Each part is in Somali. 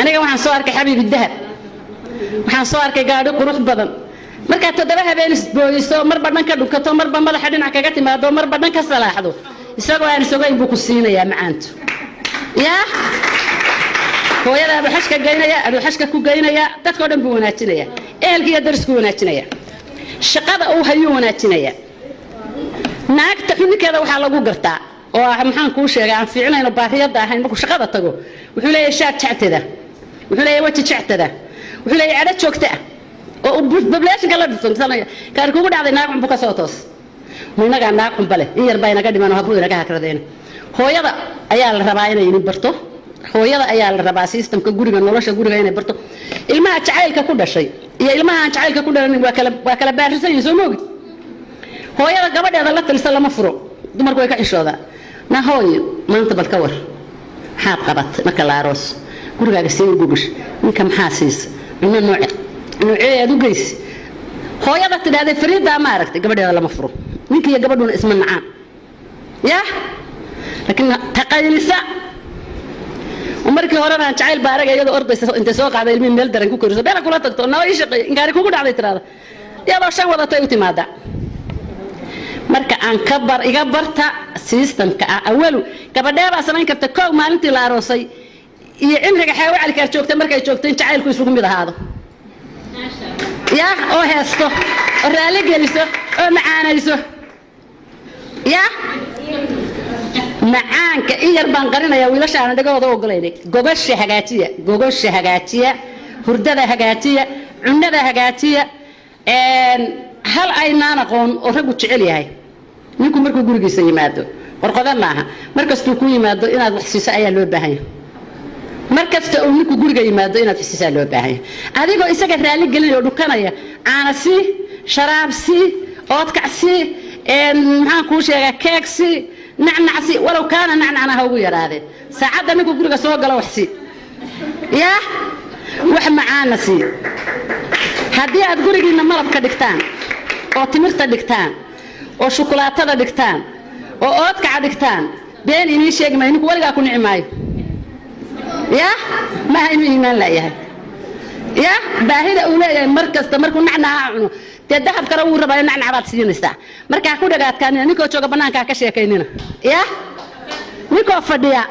Aniga waxaan soo arkay xabiibi dahab, waxaan soo arkay gaadhi qurux badan. Markaad 7 habeen isbooyiso, marba dhan ka dhunkato, marba madaxa dhinac kaga timaado, marba dhan ka salaaxdo, isagoo aan isogayn buu ku siinayaa macaanto. Yaa hooyada abuu xashka geynaya, aduu xashka ku geynaya, dadkao dhan buu wanaajinaya, ehelka iyo darisku wanaajinaya, shaqada uu hayuu wanaajinaya. Naagta xunninkeeda waxaa lagu gartaa oo ah, maxaan kuu sheegay, aan fiicnayno baariyada ahayn, markuu shaqada tago wuxuu leeyahay shaad jectada, wuxuu leeyahay weji jectada, wuxuu leeyahay cadho joogta ah oo populationka la dhufto. Kaari kugu dhacday, naag xun buu ka soo toos. Ma inagaa naag xunba leh? In yar baa inaga dhiman oo habru inaga hakradeena. Hooyada ayaa la rabaa inay idin barto, hooyada ayaa la rabaa systemka guriga, nolosha guriga inay barto. Ilmaha jacaylka ku dhashay iyo ilmaha aan jacaylka ku dhalanin waa kala baarisan yihiin, soo moogi? Hooyada gabadheeda la talisa lama furo, dumarku way ka xishoodaa. Na hooyo, maanta bal ka war, maxaad qabatay marka la aroos? Gurigaaga see u gogash? Ninka maxaa siisa? Cunno nooce noocee aad u geysi? Hooyada tidhaahday fariidaa ma aragtay, gabadheeda lama furo, ninka iyo gabadhuna isma nacaan. Ya laakiin taqaylisa markii horena aan jacayl baaraga, iyadoo ordaysa intay soo qaada ilmihii meel daran ku koriso, beela kula tagto, noo ii shaqeey, inkaari kugu dhacday tiraada, iyadoo shan wadatay u timaada. Marka aan ka bar, iga barta systemka ah. Awalu gabadhee baa samayn karta kow maalintii la aroosay iyo cimriga Xaawo Calikaar joogta markay joogto in jacaylku isugu mid ahaado, ya oo heesto oo raalli geliso oo macaanayso? Ya macaanka in yar baan qarinayaa, wiilasha aanan dhagahooda ogolaynay. Gogosha hagaajiya, gogosha hagaajiya, hurdada hagaajiya, cunada hagaajiya. Hal aynaan aqoon oo raggu jecel yahay: ninku markuu gurigiisa yimaado, qorqodo maaha, mar kastuu ku yimaado inaad wax siiso ayaa loo baahan yahay. Mar kasta uu ninku guriga yimaado inaad wax siisaa loo baahan yahay, adigoo isaga raalli gelinaya oo dhukanaya. Caana sii, sharaab sii, oodkac sii, maxaan kuu sheegaa, keeg sii, nacnac sii, walow kaana nacnacna ha ugu yaraadeen. Saacadda ninku guriga soo galo wax sii, yaa wax macaana sii. Haddii aad gurigiinna malabka dhigtaan oo timirta dhigtaan oo shukulaatada dhigtaan oo oodkaca dhigtaan, been inii sheegi maayo, ninku weligaa ku nici maayo. Ya maaha inuu iimaan laayahay, ya baahida uu leeyahay mar kasta markuu nacnaca cuno, dee dahabkana wuu rabaayo, nacnac baad siinaysaa. Marka ha ku dhagaadkaanina ninkoo jooga bannaanka ha ka sheekaynina. Ya ninkoo fadhiya,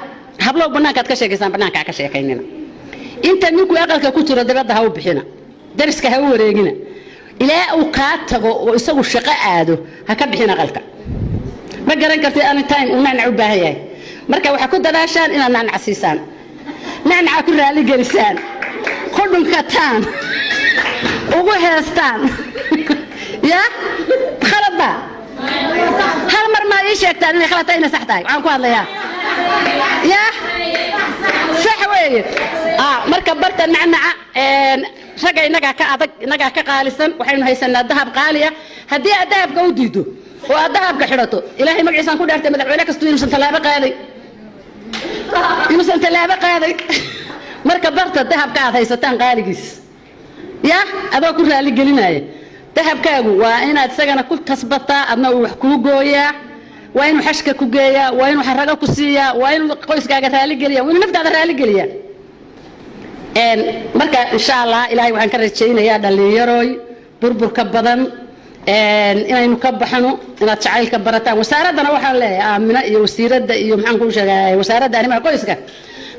hablow, bannaankaad ka sheekaysaan, bannaanka ha ka sheekaynina. Inta ninku aqalka ku jiro dabadda ha u bixina, dariska ha u wareegina. Ilaa uu kaa tago oo isagu shaqo aado ha ka bixin aqalka. Ma garan kartid any time uu nacnac u baahan yahay. Marka waxaa ku dadaashaan inaad nacnac siisaan, nacnaca ku raali gelisaan, ku dhunkataan, ugu heestaan. Ya khalad ba hal mar maa ii sheegtaan inay khalad tahay, inay sax tahay? Waxaan ku hadlayaa ya sax weeye. Marka barta nacnaca. Ragga innagaa ka adag, innagaa ka qaalisan. Waxaynu haysanaa dahab qaaliya. Haddii aad dahabka u diido oo aad dahabka xidhato, Ilaahay magaciisaan ku dhaartay, madaxweyne kastu inuusan tallaabo qaaday, inuusan tallaabo qaaday. Marka barta dahabka aad haysataan qaaligiis, ya adoo ku raali gelinaya. Dahabkaagu waa inaad isagana ku kasbataa, adna uu wax kuu gooyaa, waa inuu xashka ku geeyaa, waa inuu xarago ku siiyaa, waa inuu qoyskaaga raaligeliya, waa inuu naftaada raaligeliyaa. Marka insha Allah Ilaahay waxaan ka rajaynayaa, dhallinyarooy, burburka badan inaynu ka baxno, inaad jacaylka barataan. Wasaaraddana waxaan leeyahay, Aamina iyo wasiiradda iyo maxaan kuu sheegay, wasaaradda arrimaha qoyska,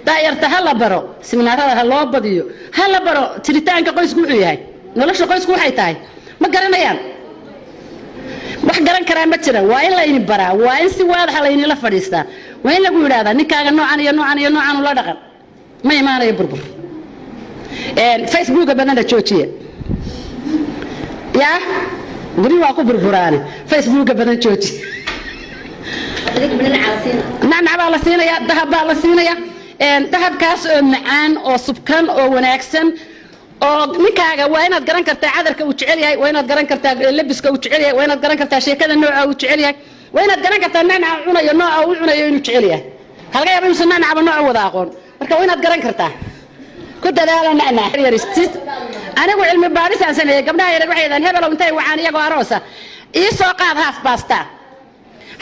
daayarta ha la baro, seminaarada ha loo badiyo, ha la baro jiritaanka qoysku wuxuu yahay, nolosha qoysku waxay tahay. Ma garanayaan, wax garan karaa ma jiraan. Waa in layni baraa, waa in si waadaxa laynila fadhiistaa, waa in lagu yidhahdaa ninkaaga noocan iyo noocan iyo noocan ula dhaqan, ma imaanayo burbur. Facebooka badana joojiya. Yaa guri waa ku burburaane, Facebooka badan jooji. Nacnac baa la siinaya, dahab baa la siinaya, dahabkaas oo macaan oo subkan oo wanaagsan oo ninkaaga. Waa inaad garan kartaa cadarka uu jecel yahay, waa inaad garan kartaa labiska uu jecel yahay, waa inaad garan kartaa sheekada nooca uu jecel yahay, waa inaad garan kartaa nacnaca cunayo nooca uu cunayo inuu jecel yahay. Waxaa laga yaaba inuusan nacnacaba nooca wada aqoon. Marka waa inaad garan kartaa. Ku dadaala nacnac. Anigu cilmi baadhisaan sameeyey. Gabdhaha yaryar waxay yidhahdeen, hebelow, intay wacaan iyagoo aroosa, ii soo qaad haaf baastaa,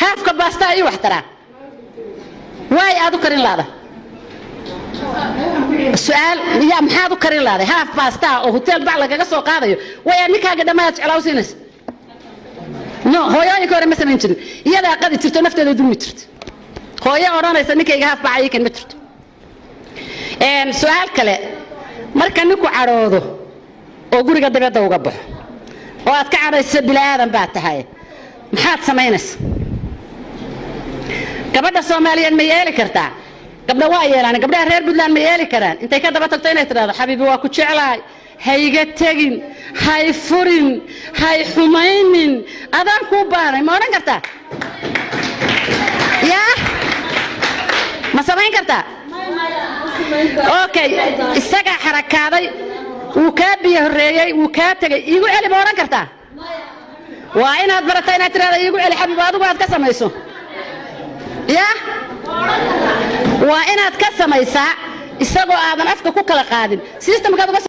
haafka baastaa ii wax taraa. Waay aad u karin laada. Su-aal yaa, maxaad u karin lahday haaf baastaa oo hotel bac lagaga soo qaadayo? Waya ninkaaga dhammaad jeclaa u siinaysa? No, hooyooyinka hore ma samayn jirin. Iyadaa qadi jirto, nafteeda dulmi jirto. Hooyo odhanaysa "Ninkayga haaf baca ii kan" ma jirto. Su-aal kale, marka ninku cadhoodo oo guriga dibadda uga baxo oo aad ka cadhayso, bini aadan baa tahay, maxaad samaynaysa? Gabadha Soomaaliyeed ma yeeli kartaa? Gabdha waa yeelaan. Gabdhaha reer Puntland ma yeeli karaan intay ka daba tagto inay tidhahdo, "Xabiibi, waa ku jeclahay, hayga tegin, hay furin, hay xumaynin, adaan kuu baanay"? Ma odhan kartaa? Yaa, ma samayn kartaa? Okay, isagaa xarakaaday, wuu kaa biyo horreeyey, wuu kaa tegey, "Iigu celi" ma odhan kartaa? Waa inaad barata inaad tidhahda, "Iigu celi, xabiib." Adigu aad ka samayso. Ya, waa inaad ka samaysaa isagoo aadan afka ku kala qaadin systemkaad uga.